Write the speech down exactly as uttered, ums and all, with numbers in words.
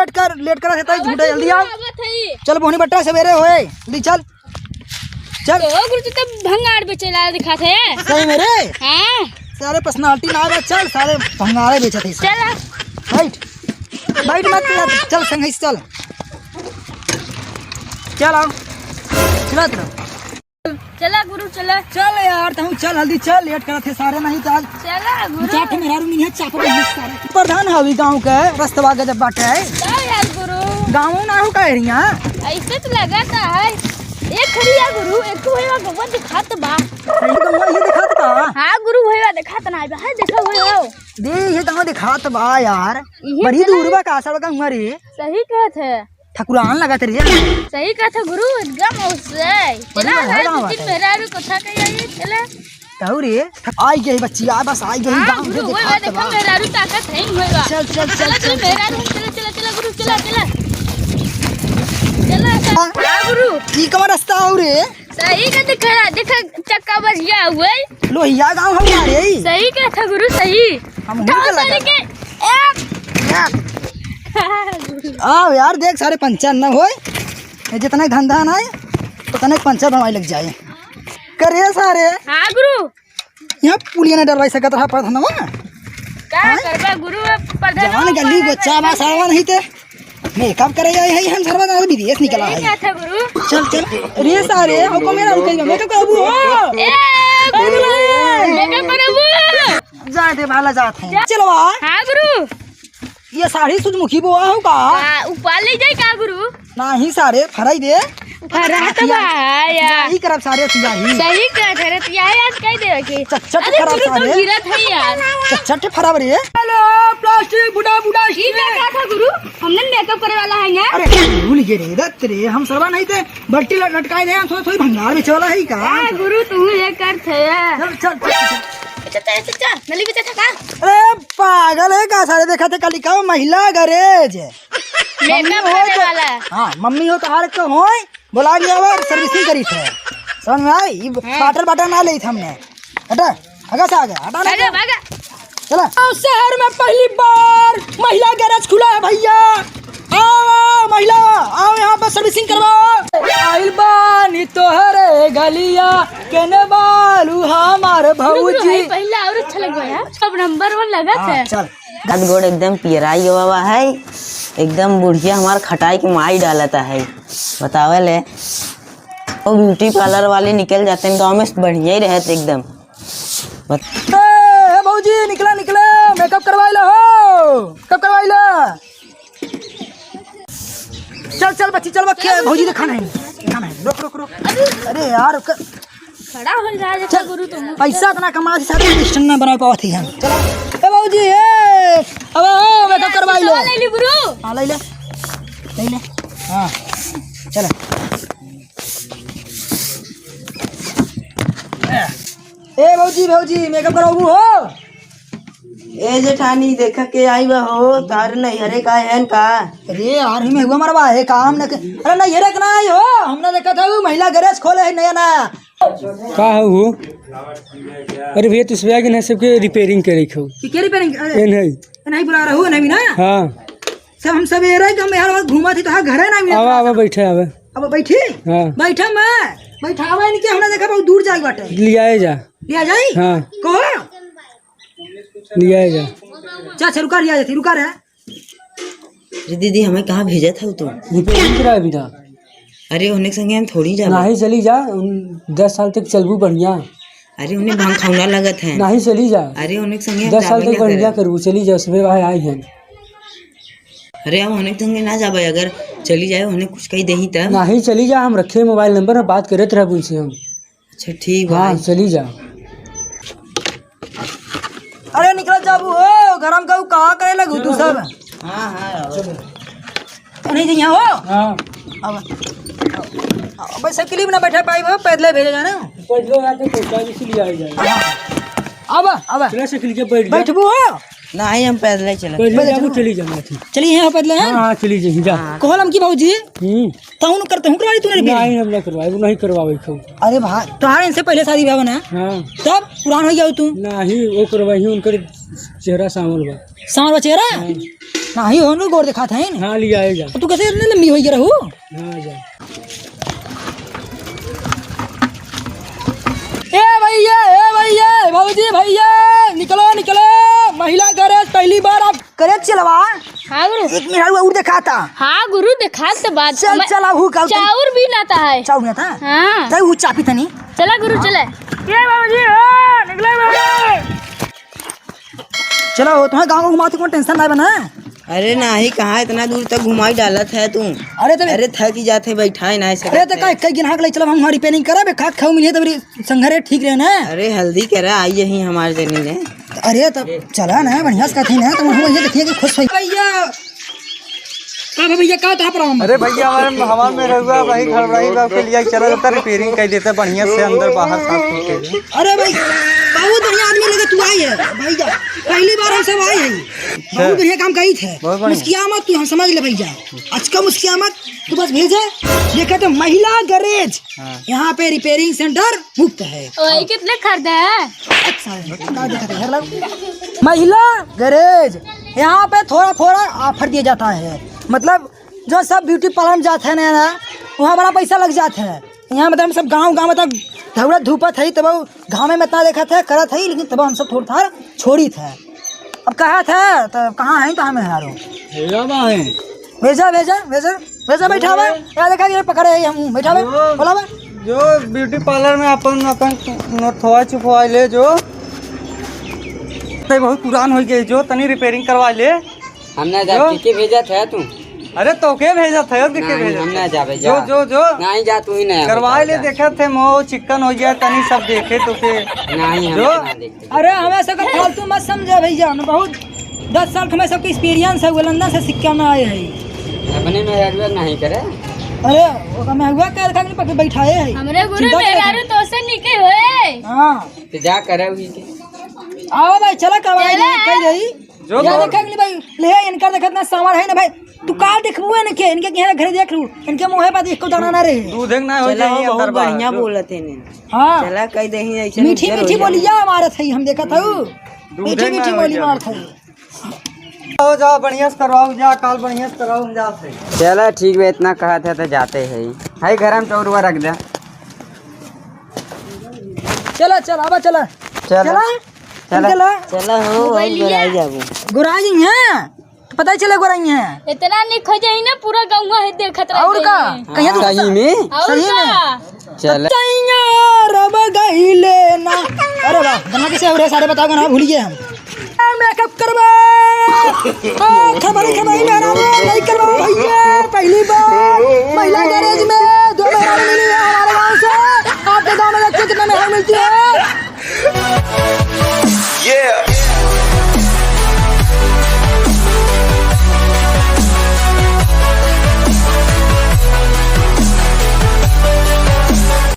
लेट कर, लेट कर, रहता है, झूठा, जल्दी आओ। आवत है। चल, बोहनी बट्टा, सवेरे होए, जल्दी चल। चल। तो गुरु, तू तो भंगार बेचे ला दिखात है। सही में रे? हाँ। सारे personality ना आवे, चल, सारे भंगारे बेचत है। चल। बैठ। बैठ मत, चल, संग से चल। चल आओ। चला, चला। चला गुरु, चला। चल यार, तहूँ चल, जल्दी चल, लेट करत है सारे, नहीं तो आज चला गुरु। चाट मेहरारू मिली है, चाप में सारे। प्रधान हवी गाँव के, रस्तवा गजब बाटे है। चल यार गुरु। गाँव ना हो का एरिया? ऐसे तो लगाता है। एक खड़िया गुरु, एक तो भैया गौवा दिखात बा। सही गौवा ये दिखात बा? हाँ गुरु, भैया दिखात ना बा। है, देखो भैया। दे, ये गाँव दिखात बा यार। ये बड़ी चला दूर बा का सड़क हुआ रे। सही कहत है। ठकुरान लगत रे। सही कहत है गुरु, एकदम ओसे। बढ़िया चला है ना, गाँव दू तीन है। मेहरारू को उठा के आई, चला। कहू रे, आई गई बच्ची, आ बस आई गई, हाँ, गाँव गुरु, से वही दिखात बात है, बा। मेहरारू ताकत है, वही बात। चल, चल, चल, चला, चल, चल। मेहरारू, चला, चला, चला, गुरु, चला, चला। चला, चला। हाँ। हाँ, गुरु। ई कौन रास्ता हो रे? सही का दिखा, देखा, चक्का बस गया हुए। लोहिया गाँव हम जा रे। सही कहत है गुरु, सही। हम गाँव हुई के सारे लगा। के एक। एक। आओ यार, देख सारे पंचर न होए। ये जितना ही धंधा ना है, उतना ही पंचर बनवाई लग जाए। करे सारे। हाँ गुरु। यहाँ पुलिया ना डरवाई सकत रहा प्रधानवा। का हाँ? करबा गुरु, अब प्रधानवा जवान गली मारा गोचा बा, करबा। सारवा नहीं ते। मेकअप करे जाए है, हम सरवा दादा विदेश निकला सही है। कहत है गुरु। चल, चल। रे सारे, हमको मेरा रुके, मैं तो कहबू हो। ए, गुरु, मेकअप करबू। जाए दे, भाला जात है। जा। चलवा। हाँ गुरु। ये साड़ी सूरजमुखी बोआ हो का? का, ऊपर ले जाए का गुरु? नाही सारे, फराई दे। फरा तो बा यार। यही करब सारे सियाही। सही कहत है रे, सियाही आज कह देवे के। चट, चट अरे फराब गुरु, तू सारे। गिरत है यार। चट, चट फराब रे। हेलो, प्लास्टिक बुढ़ा, बुढ़ा ई क्या, क्या था गुरु? हमने मेकअप करे वाला है यार। अरे, भूल गए रे, दत्त रे, हम सरवा नहीं थे, बल्टी लट-, लटकाए थे, हम सोच थोड़ी भंगार बेचे वाला है का? ए, गुरु, तू ये कर थे यार। चल, चल, चल, चल। अच्छा, अच्छा, अच्छा, अच्छा, नली बेचा था का? अरे, पागल है का सारे, देखा थे कल का महिला गैरेज। मेकअप मम्मी हो करे तो, वाला। हाँ, मम्मी हो तो हर एक तो होय, बोला गया वो servicing करी थे। समझ में आई? ई हाँ। बाटल बाटल ना लेत हमने। हटा, आगे से आगे, हटा ना। भागा, भागा। चला। गाँव शहर में पहली बार महिला गैरेज खुला है भैया। आओ, आओ, महिला, आओ यहाँ पर servicing करवाओ। आइल बानी तोहरे गलिया, केने बालू हमार रुक, रुक, भौजी। भाई, पहला और अच्छा लग रहा है, सब number one लगा हाँ, था। चल। हाथ गोड़ एकदम पियराई गवा है, एकदम बुढ़िया हमार खटाई के माई डालता है। बतावे ले, वो beauty parlour वाले निकल जाते हैं गाँव में, बढ़िया ही रहते एकदम। बत- ए, ए भौजी, निकला, निकला, मेकअप करवाई ला हो, मेकअप करवाई ला। चल, चल बच्ची, चल बच्ची, भौजी दिखाना है, दिखाना है, रुक, रुक, रुक। अरे यार, क- खड़ा हो जा, जैसे चल, गुरु तुम। पैसा इतना कमा थी, सारे स्टैंड ना बना पावा थी हम। चलो। ए भौजी, ए, अब, ओ, मेकअप करवाई लो। ले ली गुरु। हाँ, ले ले। ले ले। हाँ, चलो। ए भौजी, भौजी, मेकअप करवाबू हो? ए जेठानी, देखा के आई बा हो, तार नैहरे का है का? अरे यार, ही में हुआ मरवा है काम न के-, अरे नैहरे के ना आई हो, हमने देखा था वो महिला गैरेज खोले है नया नया। का हो? अरे भैया, तो सुबह के ना सबके repairing करे को। कि के repairing? अरे, ए नहीं। ए नहीं बुला रहा हूँ, नहीं ना? हाँ। सब हम सवेरे के हम यार घूमा थी तो हाँ घर है ना मिला। आवा, आवा, बैठे, आवा। अब बैठी? हाँ। बैठा मैं, बैठावा इनके, हमरा देखा बहुत दूर जाए बाटे। लियाए जा। लिया जाई? हाँ। कहो? लियाए जा। चा, चा, रुका, लिया जाती, रुका रे। अरे दीदी, हमें कहाँ भेजा था तू? Repairing करा अभी ना। अरे, उन्हें के संगे हम थोड़ी जाबे। नाही, चली जा, उन दस साल तक चलबू बढ़िया। अरे, उन्हें भांग खाउना लगत है। नाही, चली जा। अरे, उन्हें के संगे हम दस साल जाबे तक ना बढ़िया करे। करबू, चली जा, सुबह भाई आई हैं। अरे, हम उन्हें के संगे ना जाबे, अगर चली जाए, उन्हें कुछ कही देही तब। नाही, चली जा, हम रखे mobile number, बात करत रहब उनसे हम। अच्छा, ठीक बा। हाँ, चली जा। अरे, निकल जाबू हो, गरम का कहा करे लगू तू सब। हाँ, हाँ, नहीं जइया हो। हाँ। अब, अब साइकिल में ना बैठा पाई हो, पैदल भेजे जाना। पैदल आके तो गाड़ी से ले आई जाए। अब, अब। चला साइकिल के बैठ जा। बैठबू हो? नहीं, हम पैदल ही चलत। पैदल पैदल जाबू, चलो। चली जाना थी। चलिए यहाँ पैदल, हाँ? हाँ, हाँ, चली जाइए, जा। हाँ। कहल हम की भौजी? हम्म। तहूँ न करते हूँ, करवाई तू नहीं। नहीं, हम ना करवाए, वो नहीं करवावे खाऊ। अरे भाई, तोहार इनसे पहले शादी ब्याह बना? हाँ। तब पुरान हो गया हो तू? नहीं, वो करवाई, उनकर चेहरा सांवल बा। सांवल बा चेहरा? हाँ। नाही हो, उनको गोड़ दिखात है ना। हाँ, लिया, आए जा। तू कैसे इतने लंबी हो गया रहू? हाँ, जा। ए भैया, ए भैया, भौजी भैया, निकलो, निकलो। महिला गैरेज पहली बार आप गैरेज चलवा। हाँ गुरु। एक मिनट और दिखाता। हाँ गुरु, दिखात तो बात चल, हम चल, आहू का चाउर भी ना था है। चाउर ना था? हाँ। तै वो चापी तनी। चला गुरु, चले। ए भौजी, हो, निकलो भाई। चलो, तुम्हें गाँव में घुमाते, कौन टेंशन ना बना। अरे नाही, कहाँ इतना दूर तक घुमाई डालत है तू? अरे तो अरे थक ही जाते, बैठाए ना ऐसे अरे तो करते। का, कई गिनहा के ले चलो, हम रिपेयरिंग कराबे, खा खाऊ मिलिए तो मेरी संघरे ठीक रहे ना। अरे हल्दी करा आई यही हमारे जनी ने। अरे तो चला ना, बढ़िया से कथी ना, तो हम ये देखिए कि खुश होई। भैया, का भा भैया, का था प्रॉब्लम? अरे भैया, हमारे, हमारे में रहुआ वही घबराई बा, के लिए चला जाता, रिपेयरिंग कर देता बढ़िया से, अंदर बाहर साफ सुथरे। अरे भाई, बहुत बढ़िया आदमी लगे तू आई है भैया, पहली बार हम सब आए हैं। अच्छा। बहुत बढ़िया काम करी थे। बहुत बढ़िया। मुस्किया मत तू, हम समझ ले भैया, आज का मुस्किया मत तू, बस भेजे। देखे तो महिला गैरेज, हाँ। यहाँ पे रिपेयरिंग सेंटर मुफ्त है। वही कितने खरीदे हैं? अच्छा है, का दिक्कत है, हेर लो। महिला गैरेज, यहाँ पे थोड़ा थोड़ा ऑफर दिया जाता है, मतलब जो सब ब्यूटी पार्लर में जाते हैं ना, वहाँ बड़ा पैसा लग जाता है। यहाँ मतलब हम सब गाँव गाँव मतलब दौड़त धूपत है, तब घामे में इतना देखत है, करत है, लेकिन तब हम सब थोड़ा थार छोड़ी थे। अब कहा था तो कहाँ है तो हमें हारो। हेरा बा है। भेजा, भेजा, भेजा, भेजा, बैठावे। अरे। यार देखा, ये पकड़े है, हम बैठावे। जो बोला बा। जो ब्यूटी पार्लर में अपन, अपन नोथवा छुपवा ले जो। ते बहुत पुरान हो गए जो, तनी रिपेयरिंग करवा ले। हम ना जाब, जो? के, के भेजत है तू? अरे तो के भेजत है, और के, के नहीं, भेजत हम है? ना जाबे, जो, जा। जो, जो। नहीं जा, तू ही नहीं करवा जा, ले, जा। देखत है, मोह चिकन हो गया, तनी सब देखे तो के। नहीं, हम जो? ना देखते। अरे, हमें सबके फालतू मत समझे भैया, हम बहुत दस साल के हमें सबके एक्सपीरियंस है, वो लंदन से सिक्का में आए हैं। अपने में एडवर्ट नहीं करे। अरे, वो हमें हुआ क्या, रखा नहीं, पकड़ बैठाए हैं। हमरे गुरु चिंता करे मेहरारू हैं। तो से निके हुए। हाँ। तो जा करे हुई के। आओ भाई, चला करवाई चला। नहीं, कह रही। जो या दो देखा कि भाई, ले इनका देखत ना सामान है ना भाई, तू का देखबू इनके, इनके किहे घरे देख लू, इनके मुँहे पर एको दाना ना रहे। दूध एक ना हो चला, जाए वो बहुत अंदर बाहर, बढ़िया जो बोलत है ने। हाँ। चला, कह दे ही ऐसे मीठी मीठी बोलिया मारत है, हम देखत हऊ। दूध मीठी एक ना मीठी हो बोली जाए। मारत है। हो जाओ, बढ़िया से करवाओ जा, काल बढ़िया से करवाओ, हम जाते हैं। चला ठीक बा, इतना कहत है तो जाते हैं। हाय, गरम चौरुआ रख दे। चला, चला, अब चला। चला। चला। चला। चला। चला हो, और गोराई जाबू। गोराई हैं? तो पता ही चले गोराई हैं। इतना निक हो जाई ना, पूरा गौवा है देखत रह और का? जाई। कहिया तू सही में? और सही का? में? चल। तैयार अब गईले ना। अरे वाह, गाना कैसे हो रे? सारे बताओ, गाना भूल गए हम। मेकअप करवा। आ, खबर, खबर, मेरा रे, नहीं करवा भैया, पहली बार महिला के